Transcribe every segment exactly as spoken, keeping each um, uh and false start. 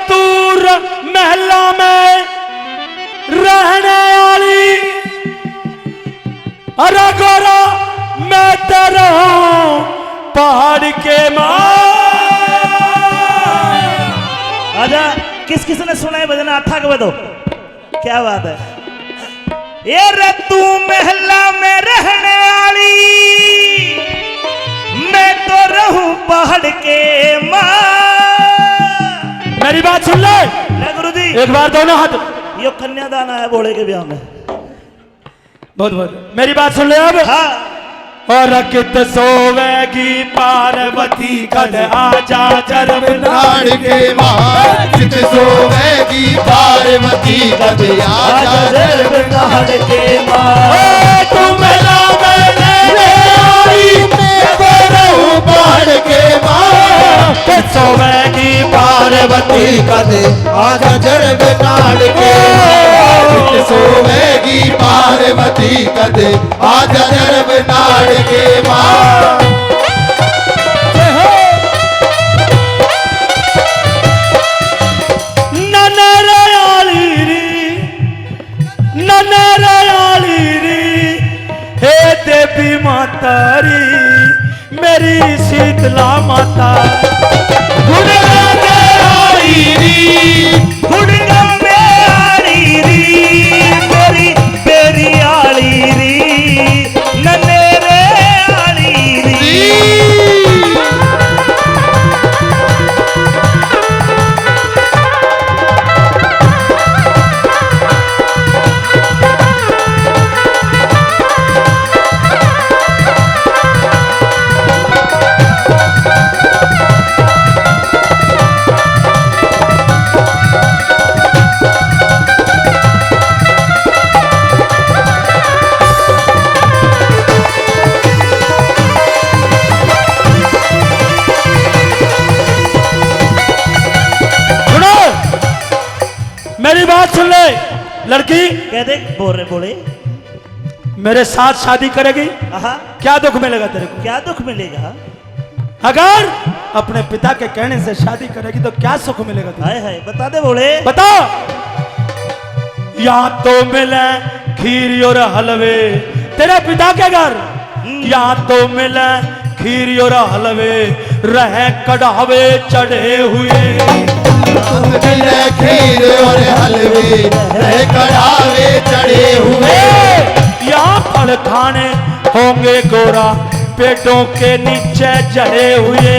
दूर महला में रहने वाली, अरे गोरा, मैं तो रहूं पहाड़ के माँ। आजा, किस किस ने सुना है भजन, हाथ आगे दो। क्या बात है। ये रे तू महला में रहने वाली, मैं तो रहूं पहाड़ के माँ। मेरी बात सुन ले। ले गुरु जी। एक बार दोनों हाथ। यो कन्यादान आया भोले के ब्याह में। बहुत बहुत। मेरी बात सुन ले अब। हाँ। और कित सोवेगी पार्वती कद आजा जरब नाड़ के माँ। कित सोवेगी पार्वती कद आजा जरब नाड़ के माँ। ए, तू मेला में रहने आई, मैं तो रहूं पहाड़ के माँ। कित सोवेगी पार्वती कद आजा जरब नाड़ के माँ। कित सोवेगी पार्वती कद आजा जरब नाड़ के माँ। जय हो। ननर आली री, ननर आली री, हे देवी माता री, मेरी शीतला माता। गुड़गांव आली री, गुड़गांव आली री, मेरी बेरी आली री, ननेरे आली री। सुनो, मेरी बात सुन ले लड़की। कह दे, बोल रहे बोले। मेरे साथ शादी करेगी? आहा। क्या दुख मिलेगा तेरे को? क्या दुख मिलेगा? अगर अपने पिता के कहने से शादी करेगी तो क्या सुख मिलेगा तुझे? हाय हाय, बता दे भोले। बता। यहाँ तो मिले खीर और हलवे तेरे पिता के घर, हम्म। यहाँ तो मिले खीर और हलवे रहे कढ़ावे चढ़े हुए। मिले खीर और हलवे रहे कढ़ावे चढ़े हुए। यहाँ फल खाने होंगे गोरा पेटों के नीचे जड़े हुए।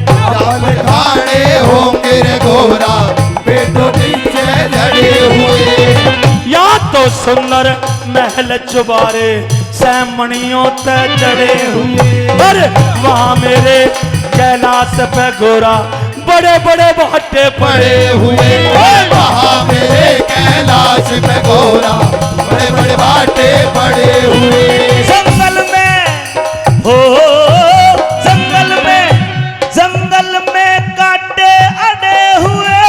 फल खाने होंगे रे गोरा पेटों नीचे जड़े हुए। या तो सुंदर महल चुबारे सैमणियों ते जड़े हुए। अरे वहाँ मेरे कैलाश पे गोरा बड़े बड़े भाटे पड़े हुए। ओए वहाँ मेरे कैलाश पे गोरा बड़े बड़े भाटे पड़े हुए। जंगल में, हो, जंगल में, जंगल में काटे अड़े हुए।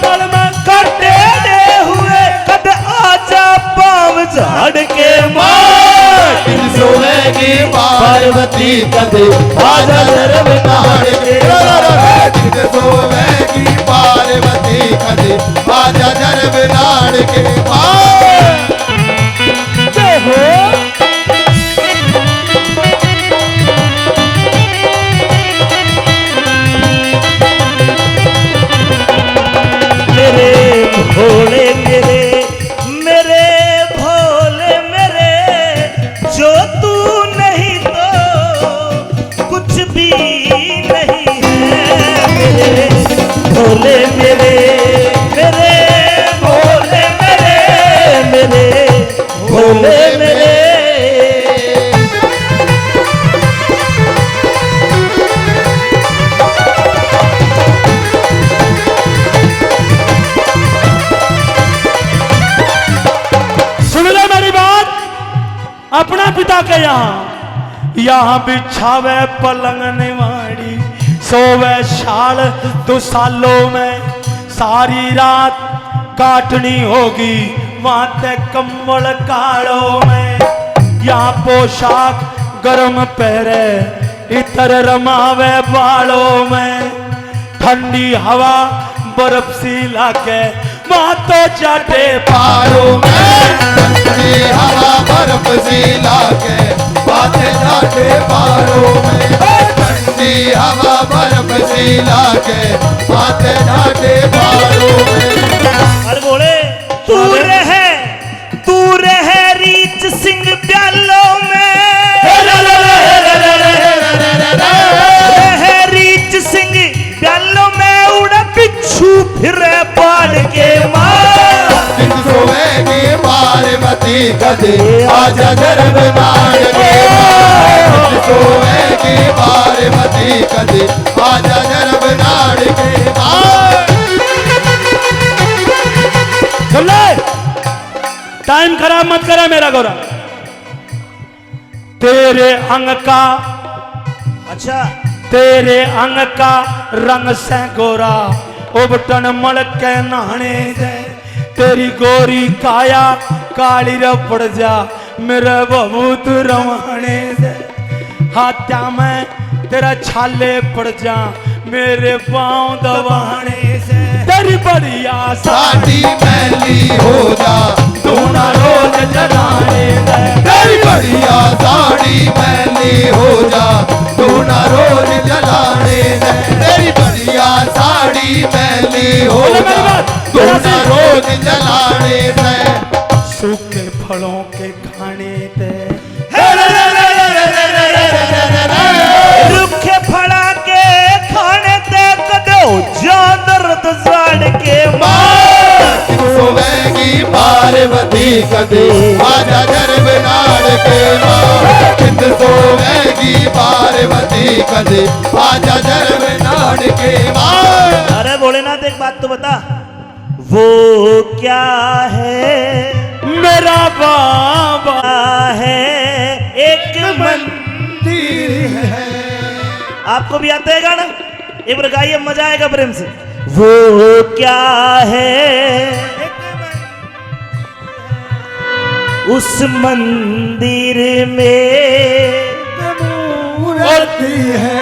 जंगल में काटे अड़े हुए, कद आजा पाँव झाड़ के माँ। कित सोवेगी पार्वती कद आजा जरब नाड़ के। कित सोवेगी पार्वती कद आजा जरब नाड़ के माँ। जय हो। मेरे भोले मेरे, मेरे भोले मेरे, जो तू नहीं तो कुछ भी नहीं है। मेरे भोले मेरे, मेरे भोले मेरे, मेरे भोले मेरे। सुन ले मेरी बात, अपना पिता के यहाँ, यहाँ बिछावे पलंग निवाड़ी, सोवे शाल दुसालों में, सारी रात काटनी होगी वहां ते कम्बल कालों में। यहाँ पोशाक गरम पहरे, इत तर रमावे बालों में, ठंडी हवा बर्फ सी लागे, माथे चाटे पारों में। ठंडी हवा बर्फ सी लागे, माथे चाटे पारों में। ठंडी हवा बर्फ सी लागे, माथे चाटे पारों में। अरे बोले, तू रहे, तू रहे रीच सिंह ब्यालों में। रहे रीच सिंह ब्यालों में, उड़े बिच्छू फिरे पाड़ के माँ। कित सोवेगी पार्वती कदे, आजा गर्भ नाड़ के माँ। कित सोवेगी पार्वती कदे, आजा गर्भ नाड़ के माँ। सुन ले, टाइम खराब मत करा मेरा गोरा। तेरे अंग का, अच्छा, तेरे अंग का रंग से गोरा, उबटन मल के नहाने दे। तेरी गोरी काया काली रे पड़ जा, मेरे बहुत रवाने दे। हाथ्या में तेरा छाले पड़ जा, मेरे पाँव दबाने से। तेरी बढ़िया साड़ी मैली हो जा, तू ना रोज जलाने दे। तेरी बढ़िया साड़ी मैली हो जा, तू ना रोज जलाने दे। तेरी बढ़िया साड़ी मैली हो जा, तू ना रोज जलाने दे। सूखे फलों के खाने ते, रुखे फला के खाने ते कदे हो जा दर्द जान के माँ। कित सोवेगी पार्वती कदे, आजा गर्भ नाड़ के माँ। कित सोवेगी पार्वती कदे, आजा गर्भ नाड़ के माँ। अरे भोलेनाथ, एक बात तो बता, वो क्या है? मेरा बाबा है, एक मंदिर है। आपको भी आता है गाना? एक बार गाइए, मजा आएगा प्रेम से। वो क्या है? उस मंदिर में मूरत है।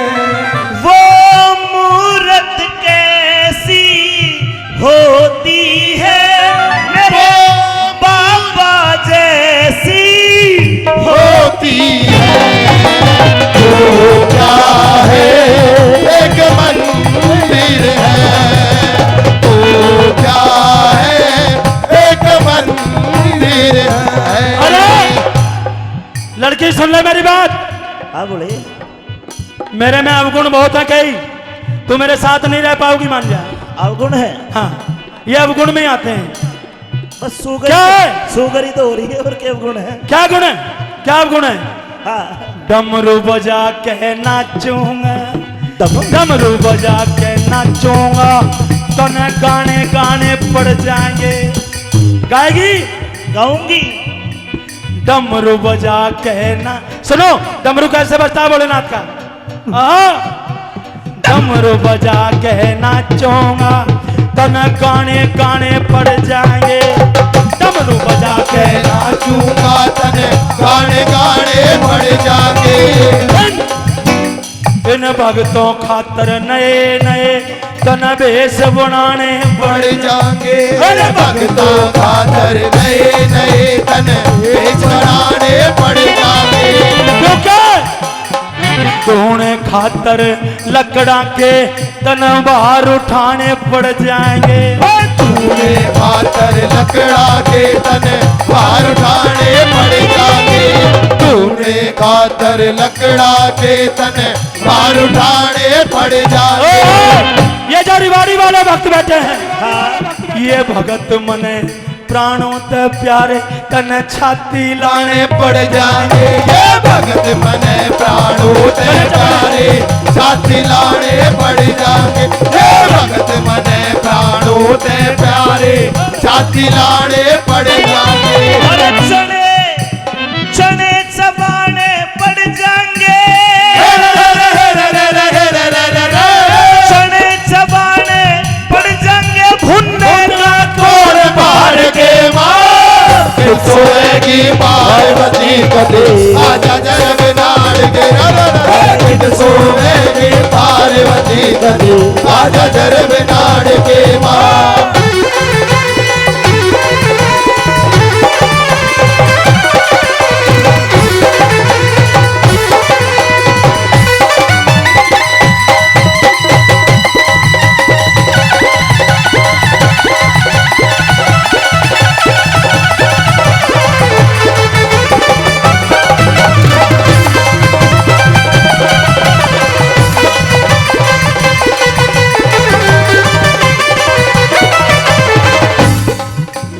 वो मूरत कैसी होती है मेरे बाबा जैसी होती है। वो क्या है? एक मंदिर है। वो क्या है? एक मंदिर है। अरे लड़की, सुन ले मेरी बात। हाँ, बोले। मेरे में अवगुण बहुत है कई, तू मेरे साथ नहीं रह पाओगी, मान जा। अवगुण है? हाँ, ये अवगुण में आते हैं। बस सुगर क्या है? सुगर ही तो हो रही है, और क्या गुण है? क्या गुण है? क्या अवगुण है? हाँ। डमरू बजा के नाचूंगा, डमरू? डमरू बजा के नाचूंगा, तने गाने गाने पड़ जाएंगे। गाएगी? गाऊंगी। डमरू बजा के ना, सुनो, डमरू कैसे बजता है भोलेनाथ का? हाँ। डमरू बजा के नाचूंगा, तने गाने गाने पड़ जाएंगे। डमरू बजा के नाचूंगा, तने गाने गाने पड़ जाएंगे। इन भगतों खातर नए नए तन भेष बनाने पड़ जाएंगे। अरे भगतों खातर नए नए तन भेष बनाने पड़ जाएंगे। क्योंकि धूने खातर लकड़ा के तन भार उठाने पड़ जाएंगे। धूने खातर लकड़ा के तन भार उठाने पड़ जाएंगे। धूने खातर लकड़ा के तन भार उठाने पड़ जाएंगे। ओ, ये जो रिवाड़ी वाले भक्त बैठे हैं, हाँ। ये भगत मने प्राणों ते प्यारे, तने छाती लाने पड़ जाएंगे। ये भगत मने प्राणों ते प्यारे, छाती लाने पड़ जाएंगे। ये भगत मने प्राणों ते प्यारे, छाती लाने पड़ जाएंगे। अरे चने, चने चबाने पड़ जाएंगे। चने चबाने पड़ जाएंगे भुन्ने का कोर मार के माँ। कित सोएगी पार्वती कदे, आजा जरब नाड़ के। कित सो बिनाड़ के माँ।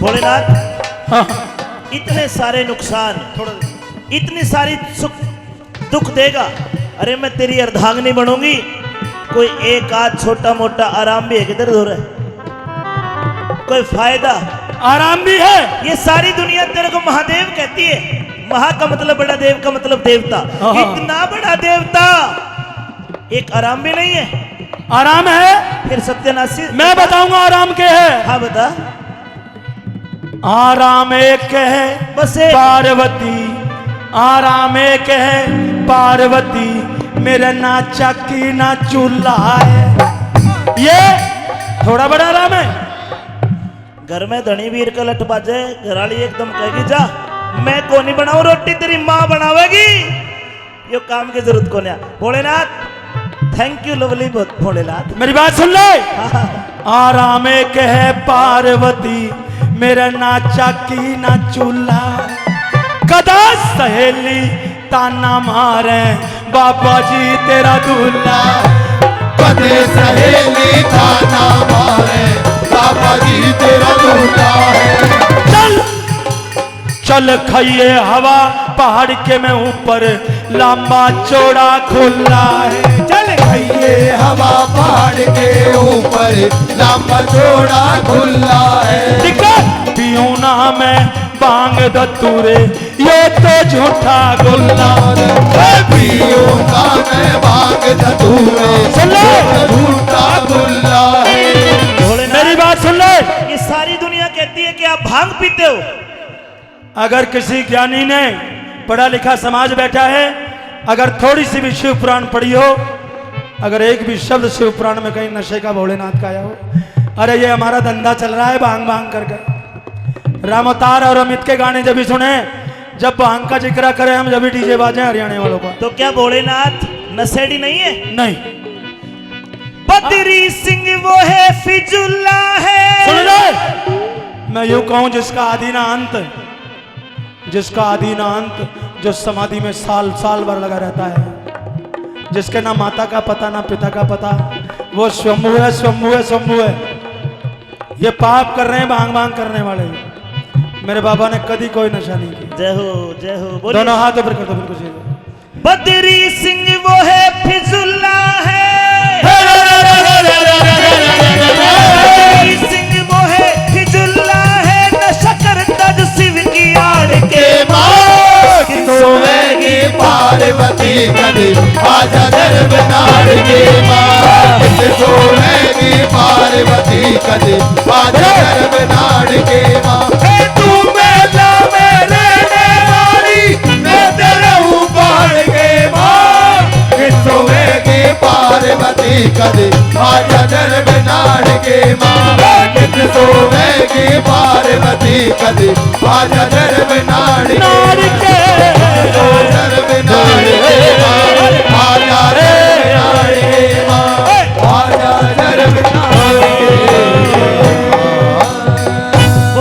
भोलेनाथ, हाँ। इतने सारे नुकसान, थोड़ा इतनी सारी सुख दुख देगा। अरे, मैं तेरी अर्धांगिनी बनूंगी, कोई एक आध छोटा मोटा आराम भी है किधर हो रहा है? कोई फायदा? आराम भी है। ये सारी दुनिया तेरे को महादेव कहती है। महा का मतलब बड़ा, देव का मतलब देवता। हाँ, हाँ। इतना बड़ा देवता, एक आराम भी नहीं है। आराम है। फिर सत्यानाशी। मैं बताऊंगा आराम के है। हाँ, बता। आराम एक है बस एक। पार्वती, आराम एक है पार्वती, मेरा ना चाकी ना चूल्हा है। ये थोड़ा बड़ा आराम है। घर में धनी वीर का लठ बाजे, घराली एकदम कहेगी, "जा, मैं को नहीं बनाऊं रोटी, तेरी माँ बनावेगी।" यो काम की जरूरत कोन्या। भोलेनाथ, thank you lovely भो-, भोलेनाथ। मेरी बात सुन ले। हाँ। आराम एक है पार्वती, मेरा ना चाकी ना चूल्हा। कदा सहेली ताना मारे, बाबा जी तेरा दूल्हा। कदे सहेली ताना मारे, बाबा जी तेरा दूल्हा है। चल। चल खाइए हवा पहाड़ के में ऊपर, लंबा चौड़ा खुला है। चल खाइए हवा पहाड़ के ऊपर, लंबा चौड़ा खुला है। दिक्कत पीऊँ ना मैं भांग धतूरे, ये तो झूठा गुल्ला है। ए, पीऊँ ना मैं भांग धतूरे, सुन ले। ये तो झूठा गुल्ला है। मेरी बात सुन ले। ये सारी दुनिया कहती है कि आप भांग पीते हो। अगर किसी ज्ञानी ने, पढ़ा लिखा समाज बैठा है, अगर थोड़ी सी भी शिव पुराण पढ़ी हो, अगर एक भी शब्द शिव पुराण में कहीं नशे का, भोलेनाथ का आया हो, अरे ये हमारा धंधा चल रहा है भांग भांग करके। राम अवतार और अमित के गाने जब भी सुने, जब भांग का जिक्र करें हम, जब भी डीजे बाजे हरियाणा वालों का। तो क्या भोलेनाथ नशेड़ी नहीं है? नहीं। बद्री सिंह वो है फिजुल्ला है। सुन ले, मैं यूं कहूं जिसका आदि ना अंत, जिसका आदि ना अंत, जो समाधि में साल साल भर लगा रहता है, जिसके ना माता का पता ना पिता का पता, वो शंभू है, शंभू है, शंभू है। ये पाप कर रहे हैं भांग भांग करने वाले। मेरे बाबा ने कभी कोई नशा नहीं किया। जय हो, जय हो, बोलिए। दोनों हाथ ऊपर कर दो, बिल्कुल सीधे। बद्री सिंह वो है फिजुल्ला है। बद्री सिंह वो है फिजुल्ला है, नशा करता जो शिव की आड़ के माँ। सोवेगी पार्वती कदी, आजा धर्म नाड़ के माँ। सोवेगी पार्वती कदी, आजा धर्म नाड़ के माँ। ए तू मेला में रहने वाली, मैं तेरे ऊपर के माँ। सोवेगी पार्वती कदी, आजा धर्म नाड़ के माँ। सोवेगी पार्वती कदी, आजा धर्म नाड़ के। नाड़ के। ओ धर्म नाड़ के।